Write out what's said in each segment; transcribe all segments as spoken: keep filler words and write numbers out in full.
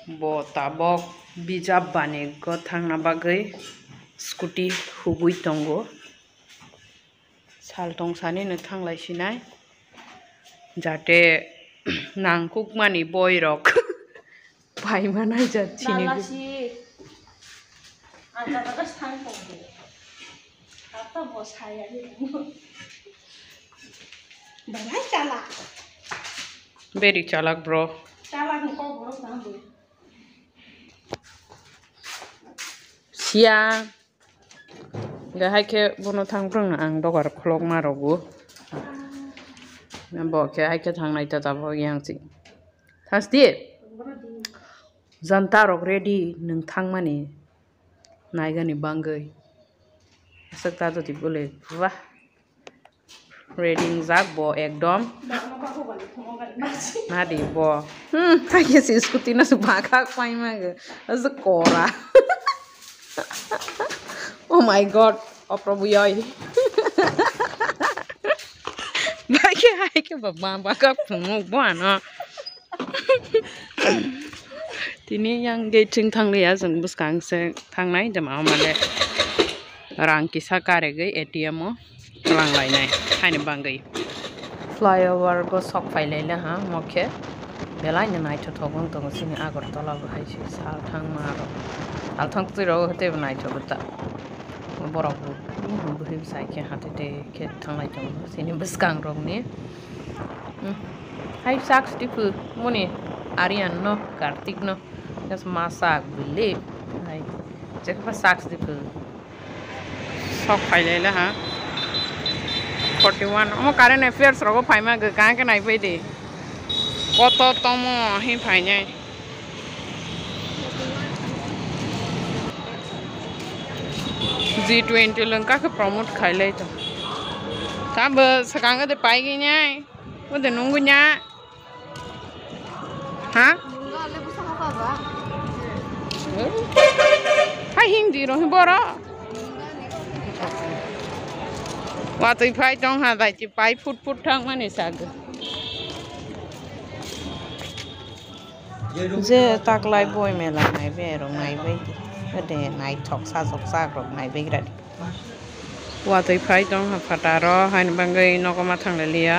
Bo tabok bijap banigo thangna bagwi scooty hugwi tongo. Sal tong sani no thanglai sinai, jate nangkukmani boirok paima naijak chini. Ang tata ta sang tong de. Apa bo saya ni. Belai chalak. Very chalak, bro. Chalak ni kok borok tang bo. Siya. Ga hai khe bono thang phwrwngno ang dogar khulokma rogo. Bo khe hai khe thangnai ta tabok yang si. Thasti. Janta rok ready nwng thangmani naigani bangwi. Aswk ta jodi bole. Wah. Ready wngjak bo ekdom. Nadi bo. Hmm, hai khe se scooty no se bakak paima ge. Aswk kora. Oh my God, oprobo yoi. Bai khe hai khe ba, ba, bakak phungo bo ano. Tini yang gate sing thangliya, chwng bwskang se thangnai, jama male rang kisa karegwi A T M o rang lainai haini bangwi. Flyover go sok phai laila ha, mokhe belai no naithothok wng tongo chini Agartala bo hai se sal thangma rok, sal thang twi rok teibo naithogo ta. Borok bo bwrwi bwsai khe hati tei khe thanglai tongo chini bwskang rokni. Hmm. Hai saks tiphu muni Aryan no, Kartik no. Just ma sak bili. Hai. Jekpa saks tiphu. Sok phai laila ha. Forty one. Omo current affairs rogo phaima gw kang khe nai pai di. Koto tomo hin phainai. G twenty lwng kha khe promote khai lai tong. Tamo swkang de pai gwi nai. Bo de nungwi nya. Ha? Hai Hindi rong boro. Watwi phai tong ha dai chi pai phut phut thang mani sag. Je taklai boi mela nai be rong nai bai. Ade nai thok sajok sak rok nai bai gradi. Watwi phai tong ha phataro, haini bagwi nogo ma thanglai liya.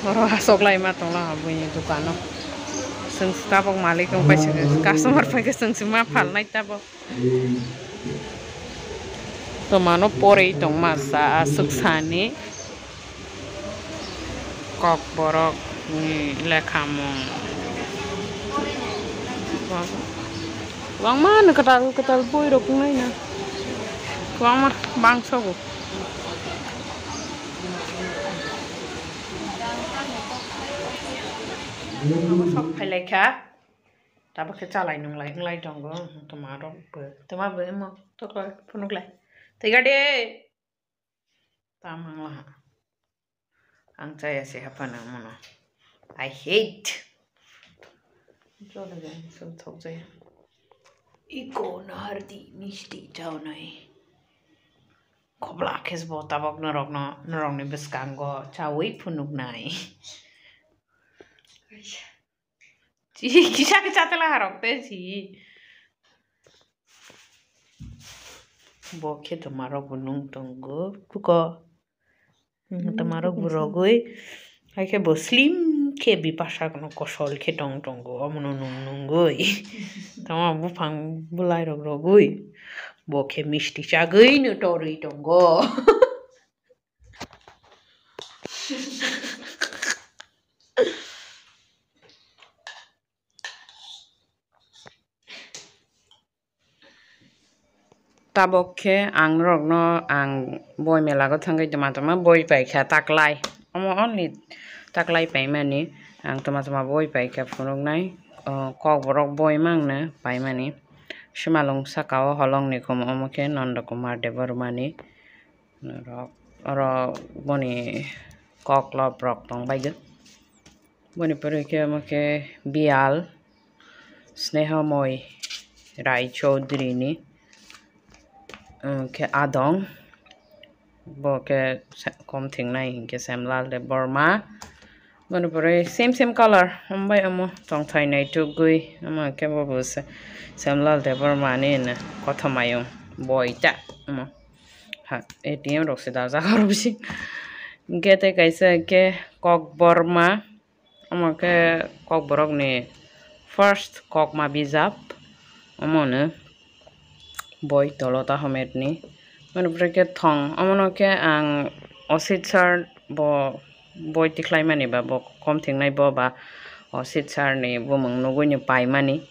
Oro asok lai ma tongla ha buini dukano. Chwng tabok malik wng pai se customer pai khe chwng se ma phalnai tabok. Tomano porei tong ma sa aswk sani. Kokborok ni lekhamung. Kwbangma no kwtal kwtal boi rok wngnai na. Kwbangma bangsogo. Sok phailaikha. Tabuk khe chalai nunglai wnglai tongo. Toma rok bo. Toma bo emo tokla phunuklai. Twiga de. Tamang laha. Ang chaya se haphano mono. I hate. Jole jani sum thok jaya. Iko nahardi misti chawnai. Khobla khes bo tabok norokno, norokni bwskango chawi phunuknai. Chi, kisa kisa tela harok te chi. Bo khe tomarok bo nung tongo, kuko. Hmm, tomarok bo rogwi. Hai khe bo slim khe bipasa kono kosol khe tong tongo, omono nung nungwi. Tama buphang bwlairok rogwi. Bo khe misti chagwi no torwi tongo. Tabok khe ang norokno ang boi mela o thangwi tama tama boi paikha taklai. Omo only taklai paimani ang tama tama boi paikha phunuknai. O, Kokborok boi mangno paimani. Simalwng saka o holongni khumo omo khe Nanda Kumar Debbarmani. Norok oro boni koklop rok tongbaigwi. Boni pore khe omo khe biyal Snehamoi Rai Chowdhury ni, um, khe adong. Bo khe se-, kom thingnai hinkhe Semlal Debbarma. Boni pore same same color, hambai omo tongthai naitugwi, omo khe bo bo se Shyamlal Debbarma ni hwnwi Kothomayung boi ta omo. Ha, A T M rok se dajak oro bisi. Hwnkhe tei kaisa khe Kokborma, omo khe Kokborok ni first kokma bijap, omo no boi tolo ta homet ni. Mani pore khe thong, omo no khe ang Osit sir bo boi tikhlai mani ba bo kom thingnai bo ba Osit sir ni bumung nugwi ni pai mani.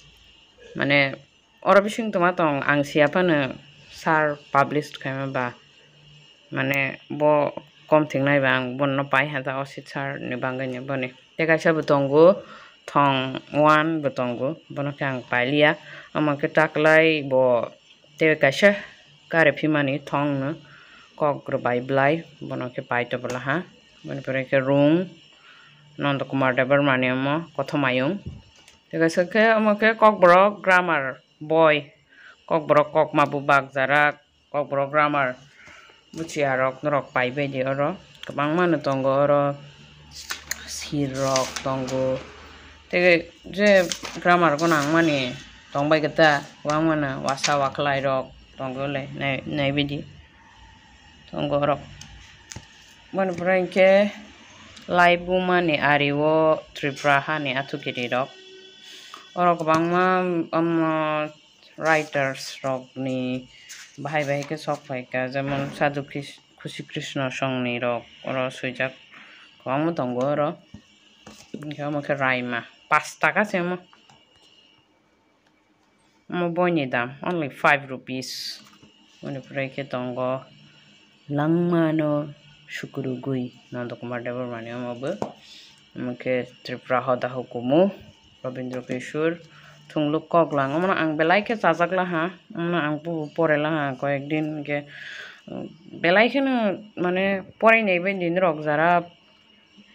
Mane oro bising tongma tong ang siya phano sir publish khaima ba, mane bo kom thingnai ba ang bono pai ha ta Osit sir ni bangwi ni boni. Tei kaisa bo tongo, thong one bo tongo, bono khe ang pailiya. Omo khe taklai bo tei kaisa kare phimani thong no kok rwbai bwlai, bono khe pai to bwla ha. Boni pore khe rung, Nanda Kumar Debbarma ni omo Kothomayung. Tei kaisa khe omo khe Kokborok grammar boi, Kokborok kokma bubak jarak, Kokborok grammar buchiya rok norok paibai di oro. Kwbangma no tongo oro, sir rok tongo. Tei je grammar gwnang mani tongbai khe ta, kwbangma no wasa waklai rok tongo le, nai-, naibai di tongo oro. Boni pore hinkhe laibuma ni ari o Tripura ha ni athukirirok. Oro kwbangma, omo, writers rokni bahai bahai khe sok phaikha, jemon Sadhu Kris-, Khushi Krishna songni rok oro swijak kwbangma tongo oro. Hinkhe omo khe Raima, pash taka se omo. Omo boini dam only five rupees. Boni pore khe tongo Langmano Sukurugwi, Nanda Kumar Debbarma ni omo bo. Omo khe Tripura Hoda Hukumu, Rabindra Kishore, Thungluk Koklang. Omono ang belai khe chajak laha, omono ang bo pore laha koyek din hinkhe, belai kheno mane porinai bai di norok jara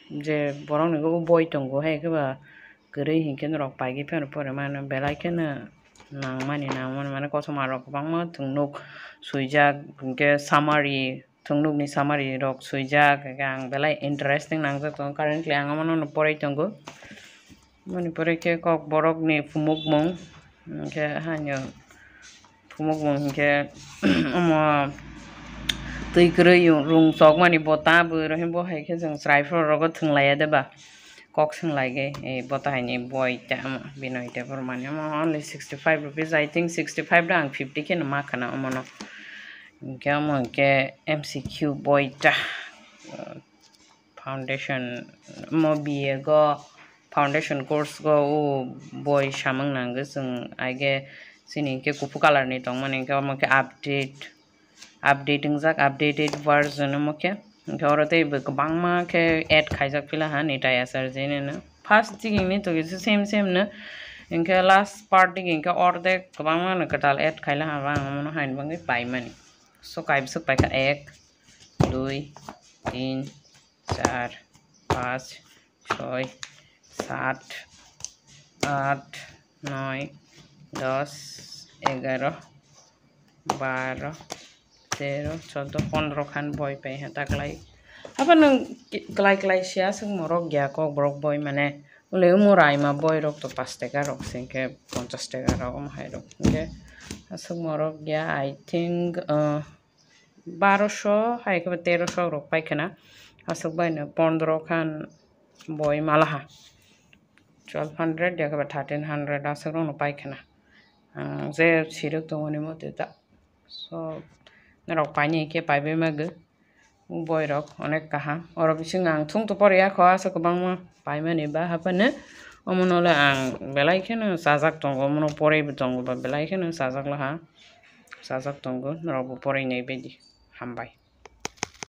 je borok ni o boi tongo hai khe ba kwrwi hinkhe norok paigwi phano pore mano, belai kheno nangmani nangmani mane kosom aro kwbangma thwngnuk swijak hinkhe summary. Thwngnukni summary rok swijak, hwnkhe ang belai interesting nangjak tongo. Currently ang omono no porai tongo. Moni pore khe Kokborokni phumukmung, hwnkhe haino phumukmung hwnkhe omo twi kwrwi rung chokmani bota bwrwi bo hai khe chwng chwrai phuru rogo thwng laiya de ba. Kok swng lai khe, eh, bo tahai ni boi ta, omo Binoy Debbarma ni, omo only sixty five rupees, I think sixty five da, ang fifty khe no ma khana omo no. Hinkhe omo hinkhe M C Q boi ta, uh, foundation, omo B A go foundation course go o boi samung nang khe chwng, I guess, chini hinkhe kuphur colour ni tong mani, hinkhe omo khe update. Update wngjak, updated version omo khe. Hinkhe oro tei bo kwbangma khe add khaijak pila ha ni tai asar jeni no. First digini to kisa same same no. Hinkhe last part digi hinkhe ordek kwbangma no kwtal add khaila ha, ang omono haino bagwi paimani. So kaibwswk paikha ek, dui, tin, char, panch, choi, sat, aat, noi, dos, egaro, baro, tero, chodo, pondro khan boi pai ha taklai. Abo nwng ki-, klai klai sia swk morok ya Kokborok boi mane, ule omo Raima boi rok to panch taka rok se hinkhe ponchash taka rok omo hai rok hinkhe aswk morok ya, I think, uh, barosho hai khe ba terosho rok pai khna. Aswk bai no pondro khan boi malaha. Twelve hundred ya khe ba thirteen hundred aswk rok no pai khna. Ang je sirwk tongmani mote ta. So, norok paini khe paibai mago. Boi rok onek kaham. Oro bising ang thung to pore ya kho, aswk kwbangma paimani ba haphano. Omono le ang belai kheno chajak tongo, omono poroi bo tongo ba belai kheno chajak laha. Chajak tongo, norok bo poroi nai baidi. Hambai.